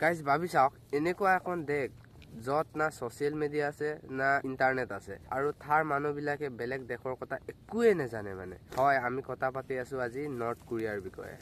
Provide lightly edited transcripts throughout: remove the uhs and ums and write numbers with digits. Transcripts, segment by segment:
Guys, ভাবি চাওক, এনেকুৱা এখন দেশ য'ত না ছ'চিয়েল মিডিয়া আছে, না ইণ্টাৰনেট আছে আৰু তাৰ মানুহবিলাকে বেলেগ দেশৰ কথা একোৱেই নাজানে। মানে হয়, আমি কথা পাতি আছো আজি নৰ্থ কোৰিয়াৰ বিষয়ে।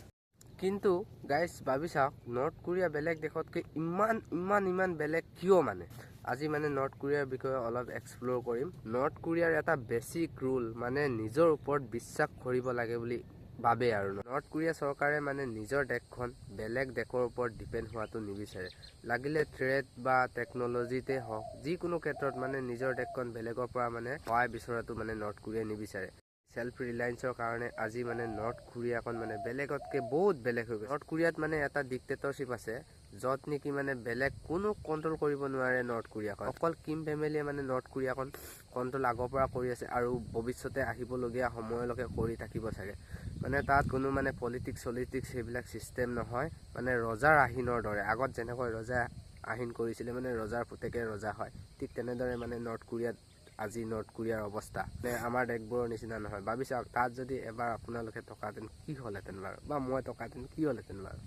কিন্তু গাইজ, ভাবি চাওক, নৰ্থ কোৰিয়া বেলেগ দেশতকৈ ইমান ইমান ইমান বেলেগ কিয়? মানে আজি মানে নৰ্থ কোৰিয়াৰ বিষয়ে অলপ এক্সপ্ল'ৰ কৰিম। নৰ্থ কোৰিয়াৰ এটা বেছিক ৰুল, মানে নিজৰ ওপৰত বিশ্বাস কৰিব লাগে বুলি ভাবে আৰু নৰ্থ কোৰিয়া চৰকাৰে মানে নিজৰ দেশখন বেলেগ দেশৰ ওপৰত ডিপেণ্ড হোৱাটো নিবিচাৰে। লাগিলে ট্ৰেড বা টেকন'লজিতে হওক, যিকোনো ক্ষেত্ৰত মানে নিজৰ দেশখন বেলেগৰ পৰা মানে সহায় বিচৰাটো মানে নৰ্থ কোৰিয়াই নিবিচাৰে। চেল্ফ ৰিলায়েন্সৰ কাৰণে আজি মানে নৰ্থ কোৰিয়াখন মানে বেলেগতকৈ বহুত বেলেগ হৈ গৈছে। নৰ্থ কোৰিয়াত মানে এটা ডিক্টেটৰশ্বিপ আছে, য'ত নেকি মানে বেলেগ কোনো কণ্ট্ৰল কৰিব নোৱাৰে নৰ্থ কোৰিয়াখন। অকল কিম ফেমিলিয়ে মানে নৰ্থ কোৰিয়াখন কণ্ট্ৰল আগৰ পৰা কৰি আছে আৰু ভৱিষ্যতে আহিবলগীয়া সময়লৈকে কৰি থাকিব চাগে। মানে তাত কোনো মানে পলিটিক্স চলিটিক্স সেইবিলাক চিষ্টেম নহয়। মানে ৰজাৰ আহিনৰ দৰে, আগত যেনেকৈ ৰজাই আহিন কৰিছিলে, মানে ৰজাৰ পুতেকে ৰজা হয়, ঠিক তেনেদৰে মানে নৰ্থ কোৰিয়াত আজি নৰ্থ কোৰিয়াৰ অৱস্থা। মানে আমাৰ দেশবোৰৰ নিচিনা নহয়। ভাবি চাওক, তাত যদি এবাৰ আপোনালোকে থকাহেঁতেন কি হ'লহেঁতেন বাৰু, বা মই থকাহেঁতেন কি হ'লহেঁতেন বাৰু?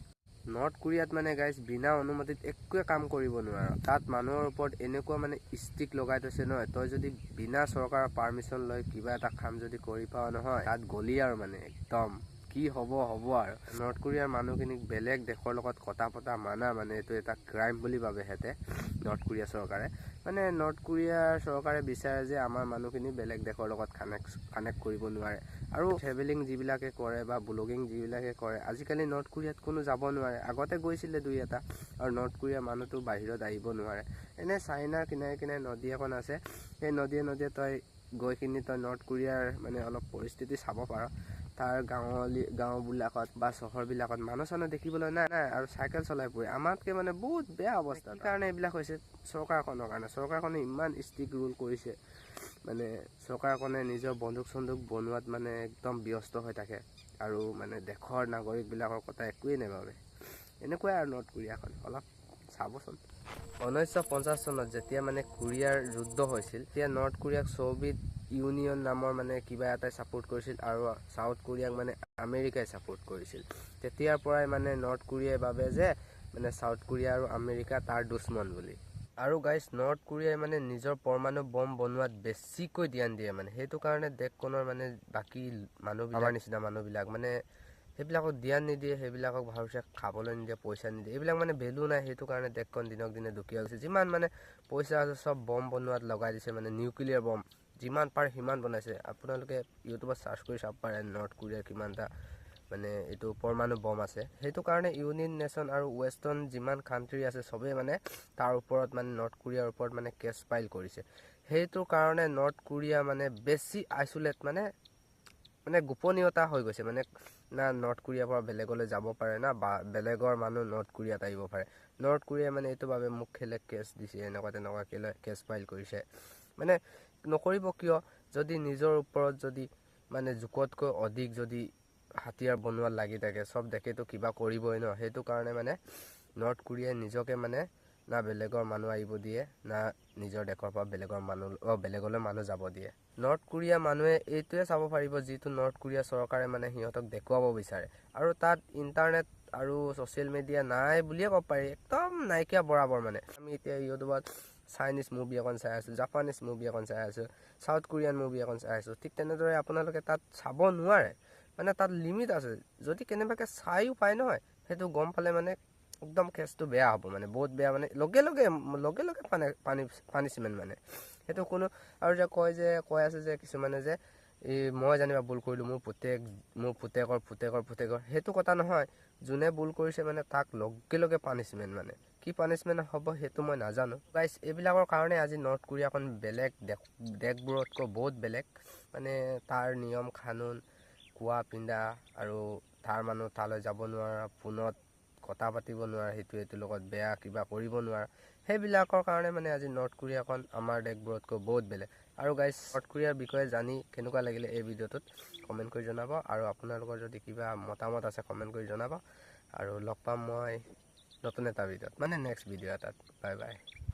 নৰ্থ কোৰিয়াত মানে গাইজ, বিনা অনুমতিত একোৱে কাম কৰিব নোৱাৰ। তাত মানুহৰ ওপৰত এনেকুৱা মানে ষ্টিক লগাই থৈছে নহয়, তই যদি বিনা চৰকাৰৰ পাৰ্মিশ্যন লৈ কিবা এটা কাম যদি কৰি পাৱ নহয়, তাত গলি আৰু মানে একদম কি হ'ব হ'ব। আৰু নৰ্থ কোৰিয়াৰ মানুহখিনিক বেলেগ দেশৰ লগত কথা পতা মানা, মানে এইটো এটা ক্ৰাইম বুলি ভাবে সিহঁতে। নৰ্থ কোৰিয়া চৰকাৰে, মানে নৰ্থ কোৰিয়াৰ চৰকাৰে বিচাৰে যে আমাৰ মানুহখিনি বেলেগ দেশৰ লগত কানেক্ট কৰিব নোৱাৰে। আৰু ট্ৰেভেলিং যিবিলাকে কৰে বা ব্লগিং যিবিলাকে কৰে, আজিকালি নৰ্থ কোৰিয়াত কোনো যাব নোৱাৰে। আগতে গৈছিলে দুই এটা। আৰু নৰ্থ কোৰিয়াৰ মানুহটো বাহিৰত আহিব নোৱাৰে। এনে চাইনাৰ কিনাৰে কিনাৰে নদী এখন আছে, সেই নদীয়ে নদীয়ে তই গৈ কিনি তই নৰ্থ কোৰিয়াৰ মানে অলপ পৰিস্থিতি চাব পাৰ। তাৰ গাঁওবিলাকত বা চহৰবিলাকত মানুহ চানুহ দেখিবলৈ নাই নাই আৰু চাইকেল চলাই ফুৰে। আমাতকৈ মানে বহুত বেয়া অৱস্থা। কি কাৰণে এইবিলাক হৈছে? চৰকাৰখনৰ কাৰণে। চৰকাৰখনে ইমান ষ্ট্ৰিক্ট ৰুল কৰিছে। মানে চৰকাৰখনে নিজৰ বন্দুক চন্দুক বনোৱাত মানে একদম ব্যস্ত হৈ থাকে আৰু মানে দেশৰ নাগৰিকবিলাকৰ কথা একোৱেই নাভাবে। এনেকুৱাই আৰু নৰ্থ কোৰিয়াখন, অলপ চাবচোন। 1950 চনত যেতিয়া মানে কোৰিয়াৰ যুদ্ধ হৈছিল, তেতিয়া নৰ্থ কোৰিয়াক ছ'ভিয়েট ইউনিয়ন নামৰ মানে কিবা এটাই ছাপোৰ্ট কৰিছিল আৰু চাউথ কোৰিয়াক মানে আমেৰিকাই ছাপোৰ্ট কৰিছিল। তেতিয়াৰ পৰাই মানে নৰ্থ কোৰিয়াই ভাবে যে মানে চাউথ কোৰিয়া আৰু আমেৰিকা তাৰ দুশ্মন বুলি। আৰু গাইজ, নৰ্থ কোৰিয়াই মানে নিজৰ পৰমাণু বম বনোৱাত বেছিকৈ ধ্যান দিয়ে। মানে সেইটো কাৰণে দেশখনৰ মানে বাকী মানুহ, আমাৰ নিচিনা মানুহবিলাক মানে সেইবিলাকক ধ্যান নিদিয়ে, সেইবিলাকক ভালছে খাবলৈ নিদিয়ে, পইচা নিদিয়ে, এইবিলাক মানে ভেলু নাই। সেইটো কাৰণে দেশখন দিনক দিনে দুখীয়া হৈছে। যিমান মানে পইচা আছে, চব বম বনোৱাত লগাই দিছে। মানে নিউক্লিয়াৰ বম যিমান পাৰে সিমান বনাইছে। আপোনালোকে ইউটিউবত চাৰ্চ কৰি চাব পাৰে, নৰ্থ কোৰিয়াৰ কিমানটা মানে এইটো পৰমাণু বম আছে। সেইটো কাৰণে ইউনিয়ন নেশ্যন আৰু ৱেষ্টাৰ্ণ যিমান কাণ্ট্ৰি আছে, চবেই মানে তাৰ ওপৰত, মানে নৰ্থ কোৰিয়াৰ ওপৰত মানে কেছ ফাইল কৰিছে। সেইটো কাৰণে নৰ্থ কোৰিয়া মানে বেছি আইচলেট, মানে মানে গোপনীয়তা হৈ গৈছে। মানে না নৰ্থ কোৰিয়াৰ পৰা বেলেগলৈ যাব পাৰে, না বা বেলেগৰ মানুহ নৰ্থ কোৰিয়াত আহিব পাৰে। নৰ্থ কোৰিয়াই মানে এইটো বাবে মোক খেলে কেছ দিছে, এনেকুৱা তেনেকুৱা কেলে কেছ ফাইল কৰিছে। মানে নকৰিব কিয়, যদি নিজৰ ওপৰত যদি মানে জোখতকৈ অধিক যদি হাতিয়াৰ বনোৱাত লাগি থাকে, চব দেশেতো কিবা কৰিবই ন? সেইটো কাৰণে মানে নৰ্থ কোৰিয়াই নিজকে মানে না বেলেগৰ মানুহ আহিব দিয়ে, না নিজৰ দেশৰ পৰা বেলেগৰ মানুহ বেলেগলৈ মানুহ যাব দিয়ে। নৰ্থ কোৰিয়া মানুহে এইটোৱে চাব পাৰিব যিটো নৰ্থ কোৰিয়া চৰকাৰে মানে সিহঁতক দেখুৱাব বিচাৰে। আৰু তাত ইণ্টাৰনেট আৰু ছ'চিয়েল মিডিয়া নাই বুলিয়ে ক'ব পাৰি, একদম নাইকিয়া বৰাবৰ। মানে আমি এতিয়া ইউটিউবত চাইনিজ মুভি এখন চাই আছোঁ, জাপানিজ মুভি এখন চাই আছোঁ, চাউথ কোৰিয়ান মুভি এখন চাই আছোঁ, ঠিক তেনেদৰে আপোনালোকে তাত চাব নোৱাৰে। মানে তাত লিমিট আছে। যদি কেনেবাকৈ চায়ো পায় নহয়, সেইটো গম পালে মানে একদম কেছটো বেয়া হ'ব, মানে বহুত বেয়া। মানে লগে লগে মানে পানিছমেণ্ট। মানে সেইটো কোনো আৰু যে কয় যে কৈ আছে যে কিছুমানে যে এই মই জানিবা ভুল কৰিলোঁ, মোৰ পুতেক, মোৰ পুতেকৰ পুতেকৰ পুতেকৰ, সেইটো কথা নহয়। যোনে ভুল কৰিছে, মানে তাক লগে লগে পানিছমেণ্ট। মানে কি পানিছমেণ্ট হ'ব, সেইটো মই নাজানো। গাইছ, এইবিলাকৰ কাৰণে আজি নৰ্থ কোৰিয়াখন বেলেগ দেশবোৰতকৈ বহুত বেলেগ। মানে তাৰ নিয়ম কানুন, খোৱা পিন্ধা আৰু তাৰ মানুহ তালৈ যাব নোৱাৰা, ফোনত কথা পাতিব নোৱাৰা, সেইটো এইটোৰ লগত বেয়া কিবা কৰিব নোৱাৰা, সেইবিলাকৰ কাৰণে মানে আজি নৰ্থ কোৰিয়াখন আমাৰ দেশবোৰতকৈ বহুত বেলেগ। আৰু গাইজ, নৰ্থ কোৰিয়াৰ বিষয়ে জানি কেনেকুৱা লাগিলে এই ভিডিঅ'টোত কমেণ্ট কৰি জনাব আৰু আপোনালোকৰ যদি কিবা মতামত আছে, কমেণ্ট কৰি জনাব। আৰু লগ পাম মই নতুন এটা ভিডিঅ'ত, মানে নেক্সট ভিডিঅ' এটাত। Bye bye.